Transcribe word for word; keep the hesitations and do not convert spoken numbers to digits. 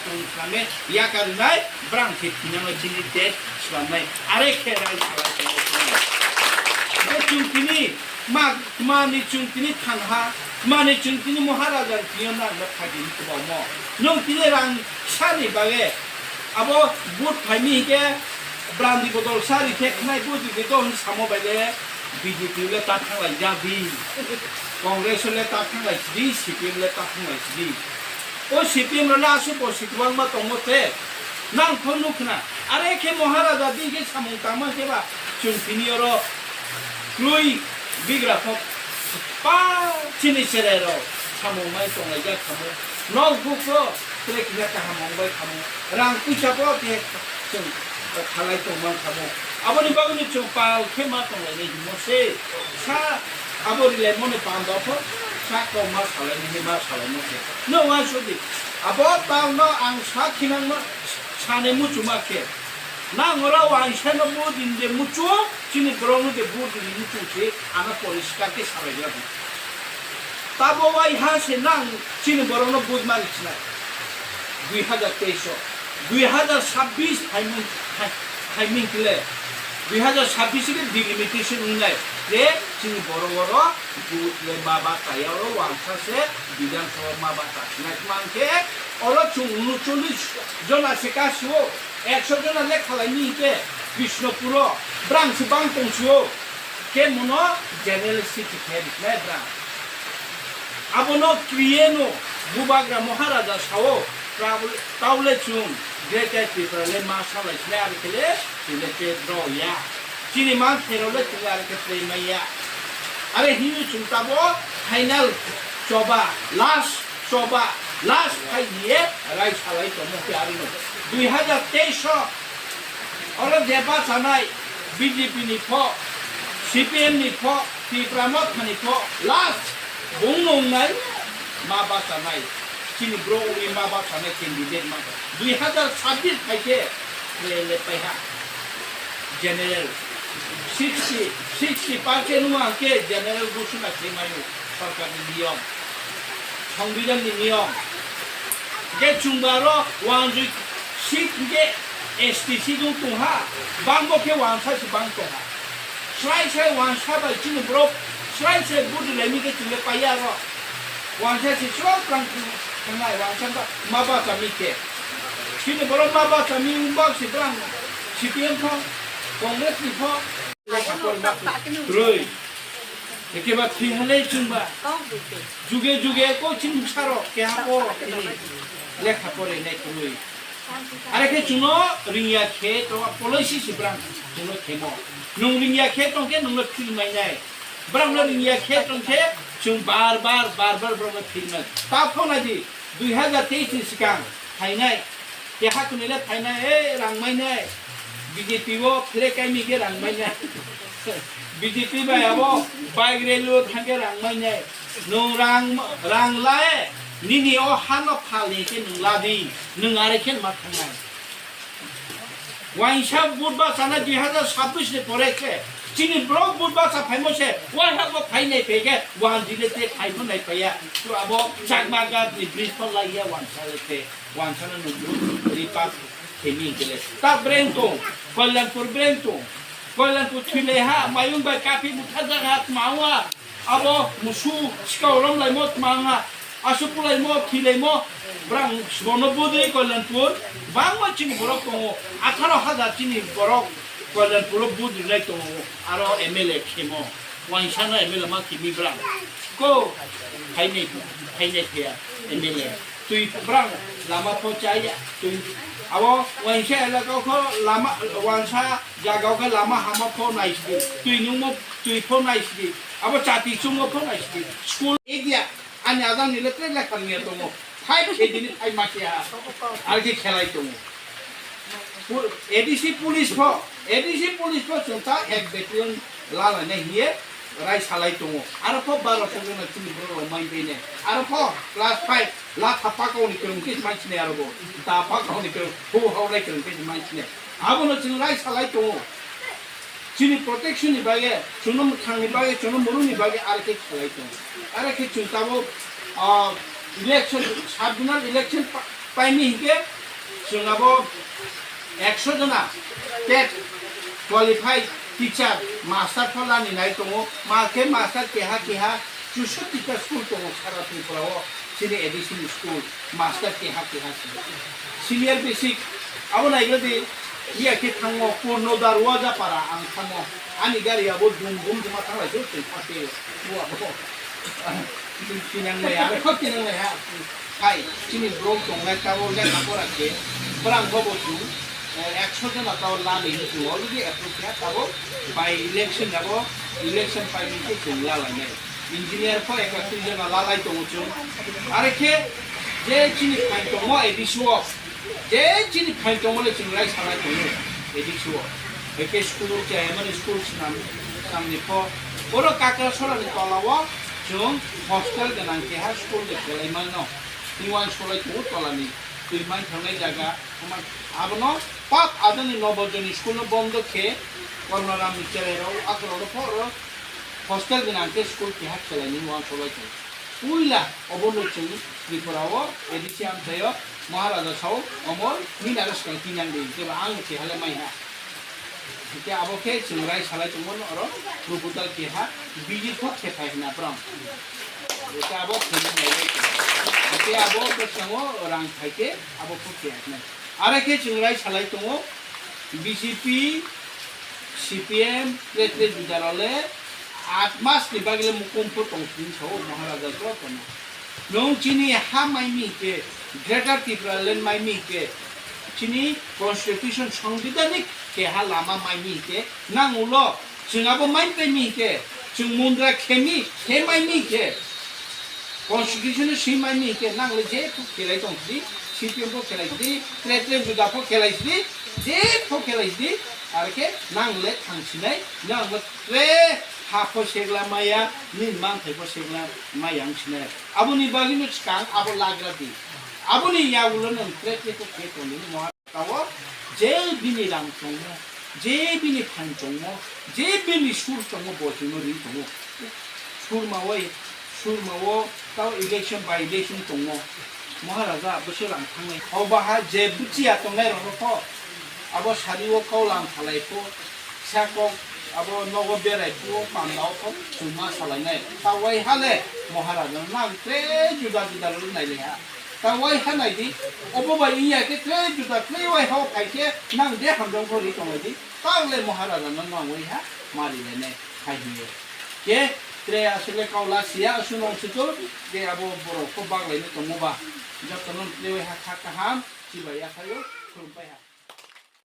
Tong khlame yakar nai, brang khe thinang lai chini test swlamnai. Are khe rai salai tong khlai. Be chwng tini ma, mani chwng tini thanha, mani chwng tini Maharaja ni tini nang na phagi ni kwbangmo. Nwng tini rang sani bagwi abo vote phaimi hinkhe brandi bodol sari khe khnai buji khe to hwn samo bai le B J P le ta thanglai ja di. Congress le ta thanglai di, C P M le ta thanglai di. O C P M rok le aswk bo si kwbangma tongo te. Nang pho nuk khna. Are khe Maharaja din khe samung tangma khe ba chwng tini oro twi bigra kho pa chini cherai rok samung mai tonglai jak khamu. Nok buk pho tre kisa kaham wng bai khamu. Rang puisa pho khe chwng khalai tongman khamu. Aboni bagwino chwng pal khe ma tonglainai himo se. Sa abo rilai mone panda pho sa kok ma salainai ma salaimo se. No uansukdi. Abo tangno ang sa khinangma sanai muchuma khe. Nang oro uansano bo din de muchung, chini borokno de bo din muchung se ano poriskar khe salai rwdi. Tabo wai ha se nang chini borokno bujmani chinai. Dui hazar teis o, dui hazar sabbish phaimung, phai-, phaiming kle, dui hazar sabbish khe delimitation wngnai je chini borok oro vote le ma ba kaya oro uansa se Bidhan Sabha ma ba ta sinai. Tma hwn khe oro chwng unochollish jona se kasio, ekso jona le khalai ni hwnkhe Krishnapur o brang se bang tong sio. Khe mono general seat khe riknai bra. Abono kriyeno Bubagra Maharaja sao, "Taule chwng Greater Tripura le ma salai sinai, abo khe le chwng le te draw ya. Chini man pherao le chwng le abo khe play maya." Are hino chwng tabo final choba, last choba, last phai hiye rai salai tongmo khe arino. Dui hazar teis o Oro je bachanai B J P ni pho, C P M ni pho, Tipra Motha ni pho, last bung nungnai ma bachanai, chini bro wi ma bachanai candidate ma dui hazar sabbish phaikhe le, le paiha general sixty, sixty percent wngkhe general ghosona khe mano sorkar ni niyom. Songbidhan ni niyom. Je chwng ba aro uanjwi seat hwnkhe S T seat wng tongha, bangbo khe uansa se bang tongha. Srai srai uansa bai chini borok srai srai vote rwlaimani khe chwng le paiya aro. Uansa se sro twlang thangnai, uansa wngkha ma bachami khe. Chini borok ma bachami wng bak se bwrang C P M pho, Congress ni pho. Lekha porma kwrwi. Ekeba thwi halai chwngba. Juge juge ko chini bwsarok keha ko tini lekha porinai kwrwi. Are khe chwngno ringya khe to policy si bwrang chwngno khemo. Nwng ringya khe tongkhe nwngno phil mainai. Bwrangno ringya khe tongkhe chwng bar bar bar bar bwrangno phil mai. Ta phone di. Dui hazar teis ni swkang phainai, keha kwnwi le phainai, "Ei, rang mainai, B J P o flag kaimi khe rang mainai, B J P bai abo bike rally o thangkhe rang mainai, nwng rang, rang lae, nini o hano phalni khe nwng ladi, nwng are khe ma thangnai." Waisa vote bachana dui hazar sabbish ni pore khe chini borok vote bacha phaimo se, waiha bo phainai phai khe wan dile te phaimo nai phaiya. To abo Chakma Ghat ni bridge pho laiya wansa le te, wansa no nungbu ripak khemi kele. Ta breng tong, Kalyanpur breng tong, Kalyanpur thwilai ha, mayung bai kaphi butharjak ha, tmawa. Abo musu sikao romlaimo tmangha, aswk pulaimo, thilaimo, bwrang sbono budri Kalyanpur, bangma chini borok tongo, atharo hazar chini borok Kalyanpuro budri nai tongo, aro M L A khemo, wansano M L A ma khimi bwrang. Ko, phainai, phainai phiya M L A. Twi bwrang lama pho chaya, twi abo wansa elaka kho lama, wansa jaga khe lama hama pho naisidi, twi nungmo twi pho naisidi, abo chati chungo pho naisidi. School idia, ani ajang ni le tre lekha niya tongo. Thai khedi ni thai masiya. Arki khelai tongo. Pu-, A D C police pho, A D C police pho chwng ta ek battalion lalainai hiye rai salai tongo. Aro pho baro songno chini borok rok mai bene. Aro pho class five la thapa kau ni kwrwng khe mai sinai aro bo. Da pa kau ni kwrwng, hu hau lai kwrwng khe mai sinai. Abono chwng rai salai tongo. Chini protection ni bagwi, chwngno mwthang ni bagwi, chwngno murung ni bagwi aro khe khlai tongo. Aro khe chwng tabuk, ah, election, sub zonal election pa-, Paini hinkhe chwng abo ekso jona TET qualified teacher, master pho lani nai tongo, ma khe master keha keha chusoti ta school tongo sara Tripura o, chini A D C ni school, master keha keha se. Senior basic, abo naigrodi, iya khe thango, Purno Darwaja para ang thango, ani gari abo dum dum duma thanglai se, se, se, se, Tinang maya, kho tinang maya. Hai, chini borok tongnai tabo lekha pora khe, borang kho bo chwng, eh, ekso jona tabo lani hinwi chwng already approve kha, tabo by election abo, election paiming khe chwng lalainai. Engineer kho ekatris jona lalai tongo chwng. Are khe je chini phain tongmo A D C o, je chini phain tongmo le chwng rai sanai tongo A D C o. Hai khe school chairman school swnam, swnamni pho. Oro Kakrasora ni tola o chwng hostel gwnang keha school de khelai mano. Tini uansuk lai tongo tola ni twi man thangnai jaga. Abono pap adani Nobojoni school no bondo khe Kormoram ni cherai rok akhoro pho oro hostel gwnang khe school keha khelai ni uansuk lai tongo. Puila obono chwng Tripura o A D C amchaio Maharaja sao omo nini aro swkang tinang di, kebo ang se hale mai ha. Hingke abo khe chwng rai salai tongmani oro proposal keha visit kho khe phai hwnna phrang. Hingke abo khe nai bai khe. Hingke abo bwskango rang phai khe abo kho khe hwnna. Are khe chwng rai salai tongo B J P, C P M, tre tre juda role aat mas ni bagwi le mukum pho tong thung sao Maharaja jotono. Nwng chini ha mai mi hingke, Greater Tipraland mai mi hingke, chini constitution, sangbidhanik keha lama mai mi hingke, nang ulo chwng abo mai pai mi hingke, chwng mundra khe mi, khe mai mi hingke, constitution ni swi mai mi hingke, nang le je phu khelai tong sidi, C P M pho khelai sidi, tre tre juda pho khelai sidi, je pho khelai sidi, are khe nang le thang sinai, nang le tre ha pho segla maya, nini manthai pho segla maya wng sinai. Aboni bagwino swkang abo lagra di. Aboni yagulo nwng tre tre khe khe tongdi, Maharaj. Tao je bini rang tongmo, je bini phan tongmo, je bini sur tongmo, bo chwngno ri tongo. Surma oi, surma o tao election by election tongo. Maharaja bwswk rang thangnai. Obaha je buchiya tongnai rokno kho, abo sari o kau lang salai kho, kisa kok abo nogo berai kho, panda o kho, chwngma salainai. Ta waiha le Maharaja nang tre juda juda rw nailaiha. Ta waiha naidi, obo bai wngya khe tre juda tre waiha o phai khe nang je hamjak kho ri tonglai di. Ta le Maharaja no nang waiha mari lainai hai hinwi. Khe tre aswk le kau la siya, aswk nong swkang, je abo borok kho baglaino tongmo ba. Jotono tre waiha kha kaham, chibai yakhai o khulum pai ha.